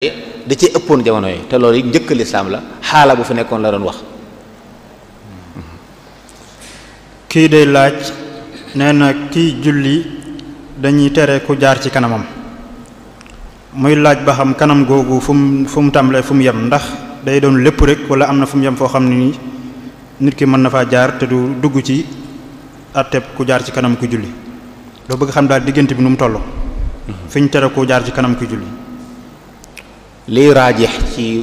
da ci ëppoon jamono yi te loolu yi njëkk lislaam la xaala bu fi nekkoon la doon wax. kii day laaj nee na kii julli dañuy tere ku jaar ci kanamam muy laaj ba xam kanam googu fu mu tàmbalee fu mu yem ndax day doon lépp rek wala am na fu mu yem foo xam ne nii nit ki mën na faa jaar te du dugg ci atteb ku jaar ci kanam ku julli doo bëgg xam daal diggante bi nu mu toll fi ñu tere ku jaar ci kanam ku julli. liy raajix ci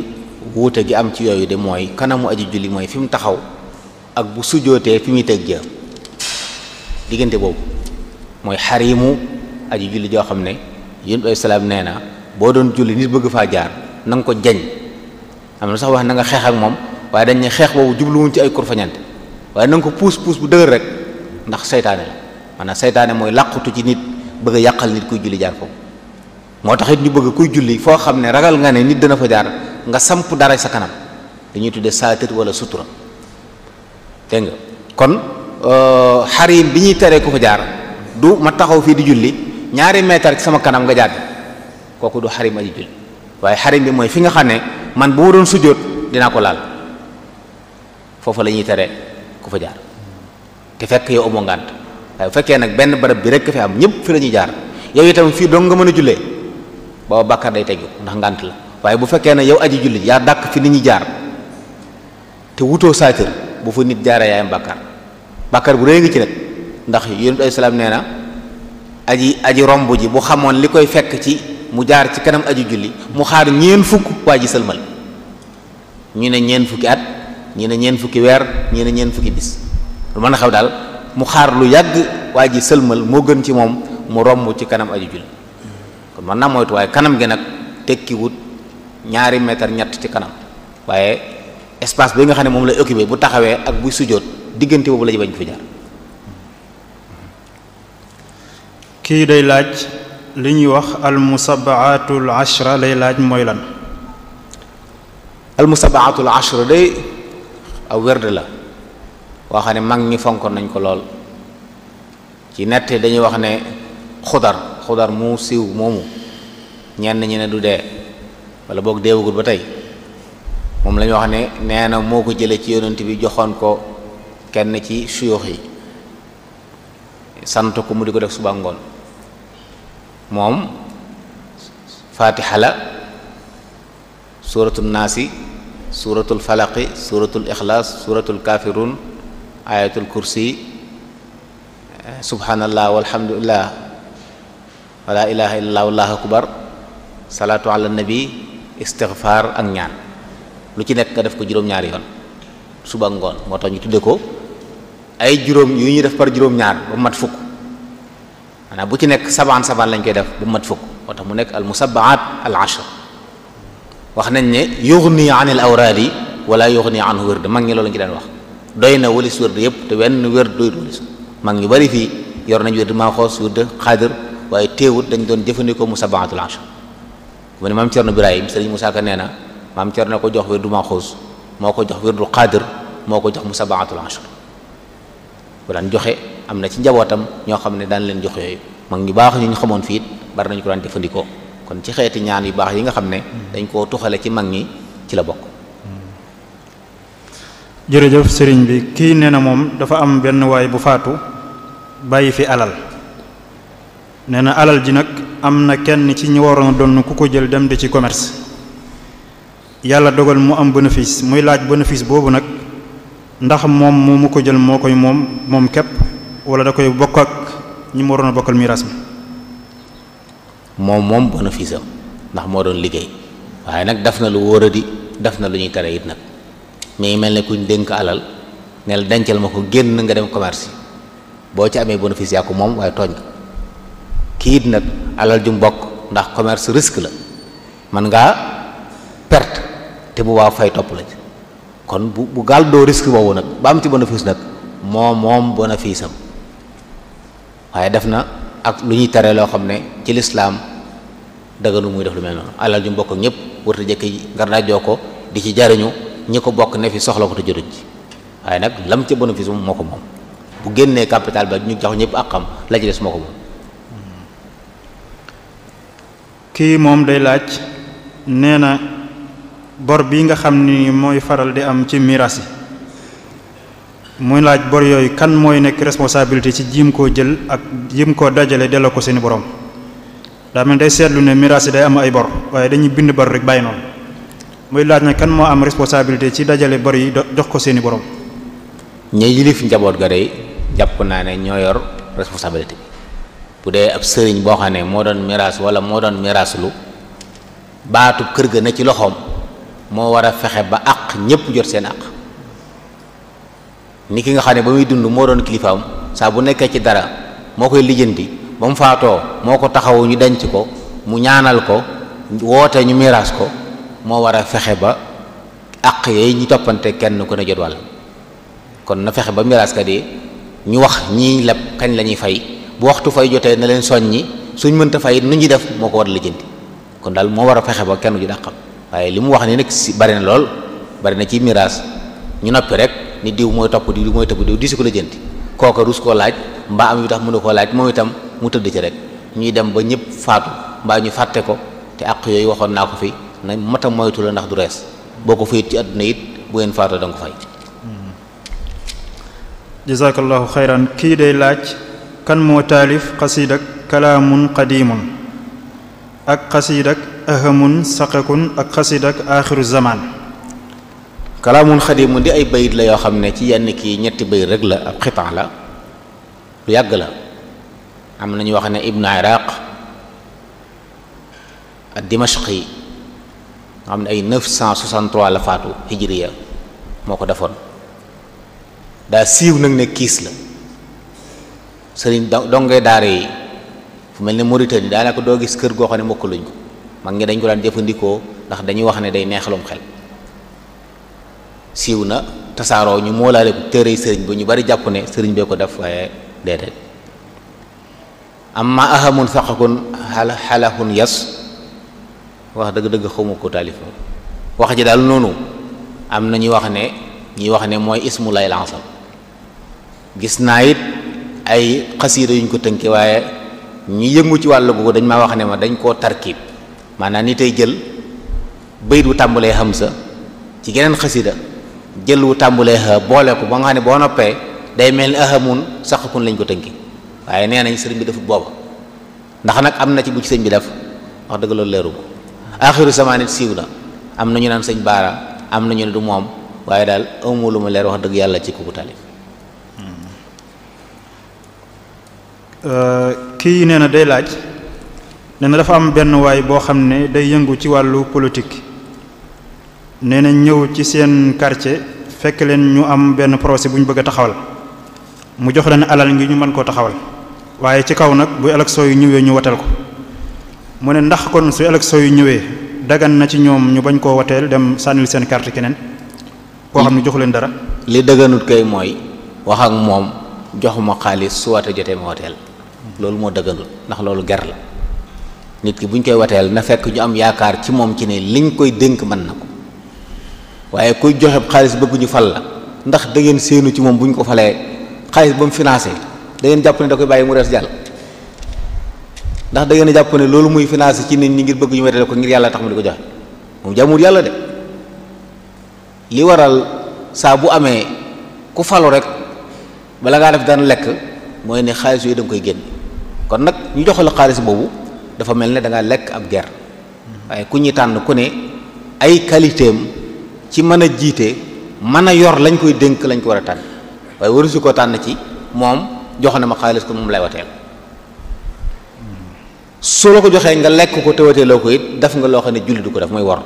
wuute gi am ci yooyu de mooy kanamu aji julli mooy fi mu taxaw ak bu sujootee fi muy teg jë diggante boobu mooy xarimu aji julli joo xam ne yonent bi salaam nee na boo doon julli nit bëgg faa jaar na nga ko jañ am na sax wax na nga xeex ak moom waaye dañ ne xeex boobu jubluwuñ ci ay kurfañante waaye na nga ko puus puus bu dëgër rek ndax seytaane la maanaam seytaane mooy làqutu ci nit bëgg a yàqal nit kuy julli jaar foofu moo tax it ñu bëgg kuy julli foo xam ne ragal nga ne nit dana fa jaar nga samp dara sa kanam dañuy tudde saatir wala sutura dégg nga kon xarim bi ñuy teree ku fa jaar du ma taxaw fii di julli ñaari meetar ci sama kanam nga jaar kooku du xarim aji julli waaye xarim bi mooy fi nga xam ne man bu ma doon sujjóot dinaa ko laal foofu la ñuy tere ku fa jaar te fekk yow amoo ngànt waaye bu fekkee nag benn barab bi rek fi am ñëpp fi la ñuy jaar yow itam fii dong nga mën a jullee booba bàkkaar day tegu ndax ngànt la waaye bu fekkee ne yow aji julli yaa dàkk fi nit ñi jaar te wutoo saatir bu fa nit jaaree yaayam bàkkaar bu rëy ngi ci nag ndax yonent ay salaam nee na aji romb ji bu xamoon li koy fekk ci mu jaar ci kanam aji julli mu xaar ñeen fukk waa ji sëlmal ñu ne ñeen fukki at ñi ne ñeen fukki weer ñi ne ñeen fukki bis lu mën a xew daal mu xaar lu yàgg waa ji sëlmal moo gën ci moom mu romb ci kanam aji julli kon mën naa moytu waaye kanam gi nag tekki wut ñaari mètre ñett ci kanam waaye espace bi nga xam ne moom lay occupé bu taxawee ak buy sujjóot diggante boobu la ñu bañ fi jaar. kii day laaj li ñuy wax almusabaatul ashra lay laaj mooy lan. almusabaatul ashra day aw werd la waa xam ne mag ñi fonkoon nañ ko lool ci nett dañuy wax ne xudar mu siiw moomu ñenn ñi ne du dee wala boog deewagul ba tey moom la ñu wax ne nee na moo ko jële ci yonent bi joxoon ko kenn ci suyuux yi sant ko mu di ko def suba ngoon moom fatiha la suratul naasi suratul falaqi suratul ixlaas suratul kafirun ayatul kursi subhanallah walhamdulillah wala ilaha illallah wallahu akbar salaatu ala nabi istighfar ak ñaan lu ci nekk nga def ko juróom-ñaari yoon suba ngoon moo tax ñu tudde ko ay juróom yu ñuy def par juróom-ñaar ba mat fukk maanaam bu ci nekk sabaan lañ koy def ba mat fukk moo tax mu nekk al musabbaat al ashr wax nañ ne yughni an al awraadi wala yughni anhu wërd mag ñi loolu lañ ci daan wax doy na walis wërd yëpp te wenn wërd doy walis mag ñu bari fii yor nañ wërd maaxoos wërd xaadir waaye teewut dañ doon jëfandikoo musabbaatul ashr mu ne maam Cerno Birahim Sëriñ Musaa Ka nee na maam Cerno ko jox wërdu maaxoos moo ko jox wërdu xaadir moo ko jox musabbaatul ashr bu daan joxe am na ci njabootam ñoo xam ne daan leen jox yooyu mag ñu baax ñu xamoon fii it bari nañu ko daan jëfandikoo kon ci xeeti ñaan yu baax yi nga xam ne dañ koo tuxale ci mag ñi ci la bokk. jërëjëf sëriñ bi kii nee na moom dafa am benn waay bu faatu bàyyi fi alal nee na alal ji nag am na kenn ci ñi waroon a doon ku ko jël dem di ci commerce yàlla dogal mu am bénéfice muy laaj bénéfice boobu nag ndax moom mu ko jël moo koy moom képp wala da koy bokk ak ñi mu waroon a bokkal miraas mi. moom bénéfice am ndax moo doon liggéey waaye nag def na lu wóoradi def na lu ñuy tere it nag mais mel ne kuñ dénk alal ne la dencal ma ko génn nga dem commerce boo ci amee bénéfice yaa ko moom waaye tooñ nga kii it nag alal ju bokk ndax commerce risque la man ngaa perte te bu waaw fay topp la ci kon bu gaal doo risque boobu nag ba am ci bénéfice nag moom bénéfice am waaye def na ak lu ñuy tere loo xam ne ci lislaam daganu muy def lu mel noonu alal ju mbokk ak ñëpp warta jëkk nga dajoo ko di ci jariñu ñi ko bokk ne fi soxla ko te jotuñ ci waaye nag lam ca bénéfice moom moo ko moom bu génnee capital ba ñu jox ñëpp ak xam la ci des moo ko moom. kii moom day laaj nee na bor bi nga xam ni mooy faral di am ci miraas yi muy laaj bor yooyu kan mooy nekk responsabilité ci jiim koo jël ak jiim koo dajale delloo ko seeni borom daa mel day seetlu ne miraas yi day am ay bor waaye dañuy bind bor rek bàyyi noonu muy laaj na kan moo am responsabilité ci dajale bor yi jox ko seeni borom. ña yilif njaboot ga day jàpp naa ne ñoo yor responsabilité bi bu dee ab sëriñ boo xam ne moo doon miraas wala moo doon miraaslu baatu kër ga ne ci loxoom moo war a fexe ba àq ñépp jot seen àq ni ki nga xam ne ba muy dund moo doon kilifaam saa bu nekkee ci dara moo koy lijjanti ba mu faatoo moo ko taxawu ñu denc ko mu ñaanal ko woote ñu miraas ko moo war a fexe ba àq yooyu ñu toppante kenn ku ne jot wàll kon na fexe ba miraaskat yi ñu wax ñii leb kañ la ñuy fay bu waxtu fay jotee na leen soññi suñ mënta fay nu ñuy def moo ko war a lijjanti kon daal moo war a fexe ba kenn ju dàqam waaye li mu wax ni nag si bari na lool bari na ci miraas ñu noppi rek ni diw mooy topp diw mooy topp diw di si ko lijjanti kooka rus koo laaj mbaa am yu tax mënu koo laaj moom itam mu tëdd ci rek ñuy dem ba ñëpp faatu mbaa ñu fàtte ko te àq yooyu waxoon naa ko fi na matam moytu la ndax du rees boo ko fayit ci àdduna it bu ngeen faatoo da nga ko fay. jazakallahu xayran kii day laaj kan moo taalif xasiidak kalaamun qadimun ak xasiidak ahamun saqakun ak xasiidak aaxiru zaman. kalaamun xadimun di ay bayit la yoo xam ne ci yenn kii ñetti bayit rek la ab xitaan la lu yàgg la am nañu wax ne ibnu iraq ad dimashqi nga xam ne ay 963 la faatu hijriya moo ko defoon daa siiw nag ne kiis la sëriñ dongee daara yi fu mel ne Mauritanie daanaka doo gis kër goo xam ne mokkaluñ ko mag ngi dañ ko daan jëfandikoo ndax dañuy wax ne day neexalum xel siiw na tasaaroo ñu moolaale ko téere sëriñ ba ñu bari jàpp ne sëriñ bee ko def waaye déedéet amma ahamun saqakun xalahun yas wax dëgg-dëgg xawma ko taalif wax ji daal noonu am na ñuy wax ne mooy ismu lay lansam gis naa it ay xasiida yuñ ko tënke waaye ñi yëngu ci wàllu googu dañ maa wax ne ma dañ koo tarkiib maanaam ni tey jël bayit wu tàmbalee hamza ci geneen xasiida jël wu tàmbalee ha boole ko ba nga xam ne boo noppee day mel ni ahamun saqakun lañ ko tënki waaye nee nañ sëriñ bi defut booba ndax nag am na ci bu ci sëñ bi def wax dëgg loolu leeru ko aaxiru zamaan it siiw na am na ñu naan sëñ baara am na ñu ne du moom waaye daal amu lu ma leer wax dëgg yàlla ci ku taalif. kii nee na day laaj nee na dafa am benn waay boo xam ne day yëngu ci wàllu politique nee na ñëw ci seen quartier fekk leen ñu am benn projet bu ñu bëgg a taxawal mu jox leen alal ngi ñu mën koo taxawal waaye ci kaw nag bu élection yu ñëwee ñu wateel ko mu ne ndax kon su élection yu ñëwee dagan na ci ñoom ñu bañ koo wateel dem sànnil seen carte keneen koo xam ne joxu leen dara. li dëgganut kay mooy wax ak moom jox ma xaalis su wate jotee ma wateel loolu moo dëgganut ndax loolu ger la nit ki buñ koy wateel na fekk ñu am yaakaar ci moom ci ne liñ koy dénk mën na ko waaye kuy joxe xaalis bëgg ñu fal la ndax da ngeen séenu ci moom bu ñu ko falee xaalis ba mu financé da ngeen jàpp ne da koy bàyyi mu rees jàll ndax da ngeen jàpp ne loolu muy financé ci nit ñi ngir bëgg ñu wateel ko ngir yàlla tax mu di ko joxe moom jàmmul yàlla de li waral saa bu amee ku falu rek bala ngaa def daan lekk mooy ne xaalis yooyu da nga koy génn kon nag ñu jox la xaalis boobu dafa mel ne da ngaa lekk ab ger waaye ku ñuy tànn ku ne ay qualitéem ci mën a jiite mën a yor lañ koy dénk lañ ko war a tànn waaye waru si koo tànn ci moom jox na ma xaalis ko moom lay wateel su la ko joxee nga lekk ko te wateeloo ko it def nga loo xam ne julli du ko def mooy war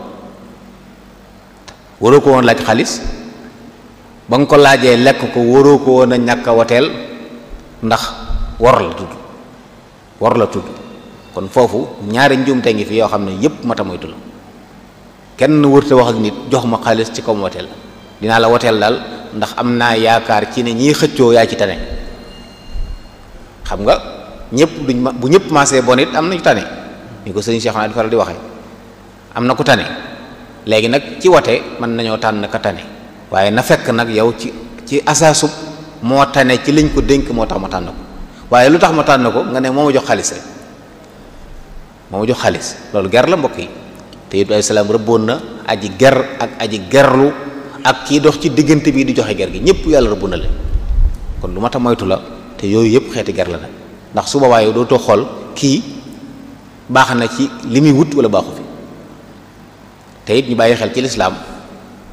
waroo ko woon laaj xaalis ba nga ko laajee lekk ko waroo ko woon a ñàkk a wateel ndax war la tudd kon foofu ñaari njuumte ngi fi yoo xam ne yépp mata moytu la kenn wërte wax ak nit jox ma xaalis ci kaw ma wateel dinaa la wateel daal ndax am naa yaakaar ci ne ñiy xëccoo yaa ci tane xam nga ñëpp bu ñëpp maasee bon it am nañu tane ñu ko sëriñ Cheikh naa di faral di waxee am na ku tane léegi nag ci wate mën nañoo tànn ka tane waaye na fekk nag yow ci asaasub moo tane ci liñ ko dénk moo tax ma tànn ko waaye lu tax ma tànn ko nga ne moo ma jox xaalis rek moo ma jox xaalis loolu ger la mbokk yi te it ay salaam rëbboon na aji ger ak aji gerlu ak kii dox ci diggante bi di joxe ger gi ñëpp yàlla rëbb na leen kon lu mat a moytu la te yooyu yëpp xeeti ger la nag ndax su boobaa yow dootoo xool kii baax na ci li muy wut wala baaxu fi te it ñu bàyyi xel ci lislaam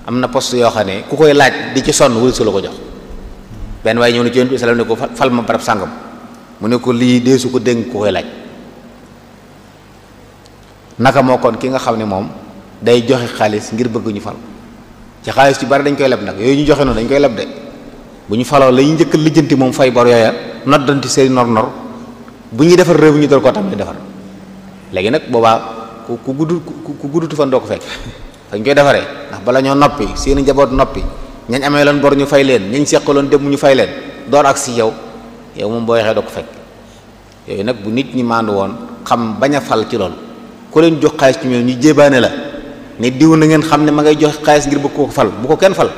am na poste yoo xam ne ku koy laaj di ci sonn wala su la ko jox benn waaye ñëw na ci yonent bi salaam ne ko fal ma barab sàngam mu ne ko lii dee su ko dénk ku koy laaj naka moo kon ki nga xam ne moom day joxe xaalis ngir bëgg ñu fal ci xaalis ci bari dañ koy leb nag yooyu ñu joxe noonu dañ koy leb de bu ñu faloo la ñu njëkk a lijjanti moom fay bor yooya noddanti seen nor bu ñuy defar réew mi ñu doon koo tam di defar léegi nag boobaa ku guddutu fan doo ko fekk fañ koy defaree ndax bala ñoo noppi seen njaboot noppi ñañ amee loon bor ñu fay leen ñañ seqaloon dem ñu fay leen door ak si yow moom boo waxee doo ko fekk yooyu nag bu nit ñi maandu woon xam bañ a fal ci loolu ku leen jox xaalis ci ñoom ñu jébaane la ne diw na ngeen xam ne ma ngay jox xaalis ngir bëgg ko fal bu ko kenn fal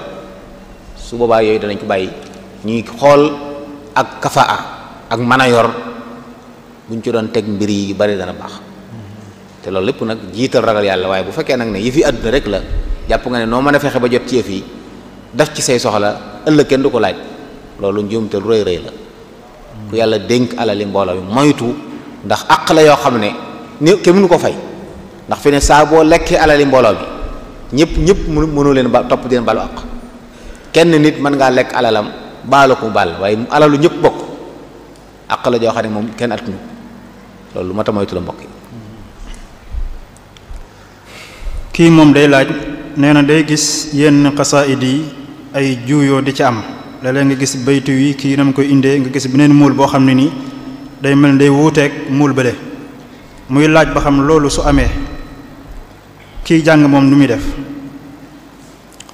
su boobaa yooyu danañ ko bàyyi ñuy xool ak kafaa ak mën a yor buñ ci doon teg mbir yi bari dana baax te loolu lépp nag jiital ragal yàlla waaye bu fekkee nag ne yëfi àdduna rek la jàpp nga ne noo mën a fexe ba jot ci yëf yi def ci say soxla ëllëg kenn du ko laaj loolu njuumte lu rëy rëy la ku yàlla dénk alali mbooloo mi moytu ndax àq la yoo xam ne ni kenn mënu ko fay ndax fi ne saa boo lekkee alali mbooloo bi ñëpp mënu leen ba topp di leen balu àq kenn nit mën ngaa lekk alalam baalu ko baal waaye alalu ñëpp bokk àq la joo xam ne moom kenn attunu loolu lu ma ta moytu la mbokk yi kii moom day laaj nee na day gis yenn xasaayid yi ay juuyoo di ci am léeg-léeg nga gis baytu yi kii nam koy indee nga gis beneen muul boo xam ne nii day mel day wuuteeg muul bële muy laaj ba xam loolu su amee kii jàng moom nu muy def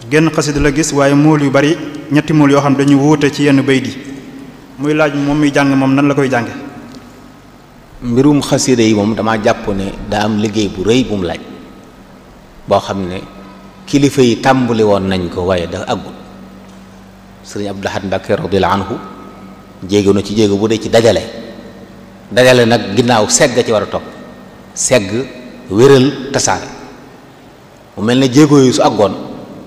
genn xasida la gis waaye muul yu bari ñetti muul yoo xam dañu wuute ci yenn bayt yi muy laaj moom muy jàng moom nan la koy jànge mbirum xasida yi moom dama jàpp ne daa am liggéey bu rëy bu mu laaj boo xam ne kilifa yi tàmbali woon nañ ko waaye dafa àggul sëriñ Abdul Ahad Mbacké radiyallahu anhu jéego na ci jéego bu dee ci dajale nag ginnaaw segg ci war a topp segg wéral tasaare mu mel ne jéego yi su àggoon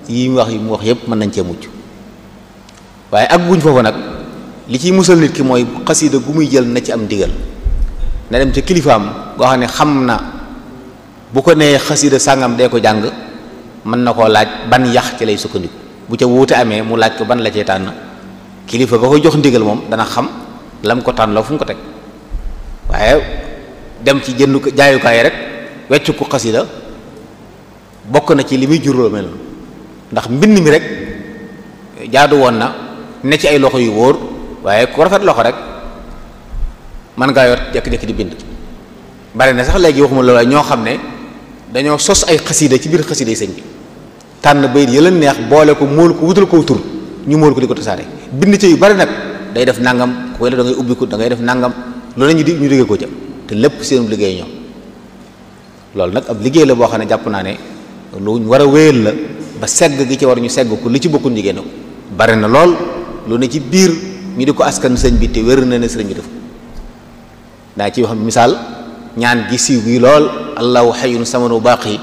yi mu wax yépp mën nañ cee mucc waaye àgguñ foofu nag li ciy musal nit ki mooy xasida gu muy jël na ci am ndigal na dem ca kilifaam goo xam ne xam na bu ko nee xasida sàngam dee ko jàng mën na koo laaj ban yax ci lay sukkandiku bu ca wuute amee mu laaj ko ban la cee tànn kilifa ga koy jox ndigal moom dana xam lam ko tànn la fu mu ko teg waaye dem ci jëndu jaayukaay rek weccu ko xasida bokk na ci li muy juróo mel ndax mbind mi rek jaadu woon na ne ci ay loxo yu wóor waaye ku rafet loxo rek mën ngaa yor jekk-jekk di bind bari na sax léegi waxuma la waaye ñoo xam ne dañoo sos ay xasida ci biir xasida yi sëñ bi tànn bayit yi leen neex boole ko móol ko wutal ko tur ñu móol ko di ko tasaare bind ci yu bari nag day def nangam koy la da ngay ubbi ko da ngay def nangam loolu ñu déggee ko ca te lépp seen liggéey ñoom loolu nag ab liggéey la boo xam ne jàpp naa ne lu war a wéyal la ba segg gi ci war ñu segg ko li ci bokkul jigéen ko bari na lool lu ne ci biir ñu di ko askan sëñ bi te wér na ne sëñ bi def ko daa ci wax misaal ñaan gi siiw gi lool allahu hayyun samanu baaqi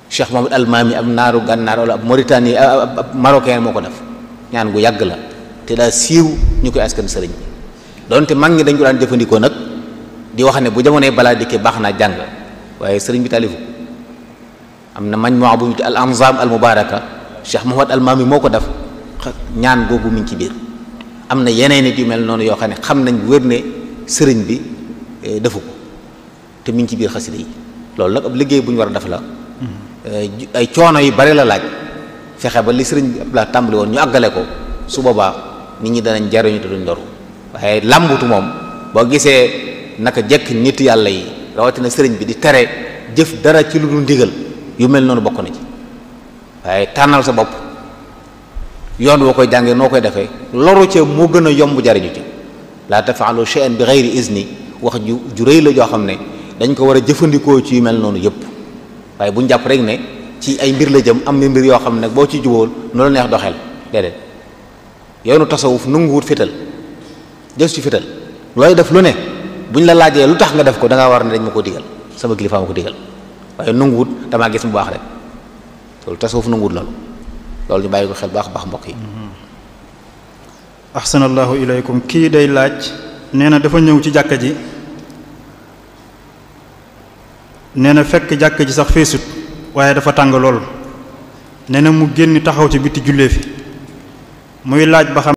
Cheikh Mohamed Almaami ab naaru gànnaar wala ab Mauritanie ab marocain moo ko def ñaan gu yàgg la te daa siiw ñu koy askan sëriñ bi donte mag ñi dañ ko daan jëfandikoo nag di wax ne bu jamonoy balaa dikkee baax naa jàng waaye sëriñ bi talifu am na majmuwa bu ñu al anzam al mubaraka Cheikh Mohamed Almaami moo ko def ñaan googu mi ngi ci biir am na yeneen nit yu mel noonu yoo xam ne xam nañ wér ne sëriñ bi defu ko te mi ngi ci biir xasida yi loolu nag ab liggéey bu ñu war a def la ay coono yu bari la laaj fexe ba li sëriñ bi la tàmbali woon ñu àggale ko su boobaa nit ñi danañ jariñu te duñ loru waaye làmbutu moom boo gisee naka jekk nit yàlla yi rawatina sëriñ bi di tere jëf dara ci lu dul ndigal yu mel noonu bokk na ci waaye tànnal sa bopp yoon woo koy jàngee noo koy defee loru ca moo gën a yomb jariñu ci la tafaalu shay'an bi ghayri izni wax ju rëy la joo xam ne dañ ko war a jëfandikoo ci yu mel noonu yëpp waaye bu ñu jàpp rek ne ci ay mbir la jëm am mbir yoo xam ne nag boo ci jubóol nu la neex doxeel déedéet yoonu tasawuf nanguwut fital jës ci fital looy def lu ne buñ la laajee lu tax nga def ko da ngaa war ne dañ ma ko digal sama kilifa ma ko digal waaye nanguwut damaa gis mu baax rek loolu tasawuf nanguwut loolu ñu bàyyi ko xel baax mbokk yi. ahsanallahu ilaykum kii day laaj nee na dafa ñëw ci jàkka ji nee na fekk jàkka ji sax feesut waaye dafa tàng lool nee na mu génn taxaw ci biti jullee fi muy laaj ba xam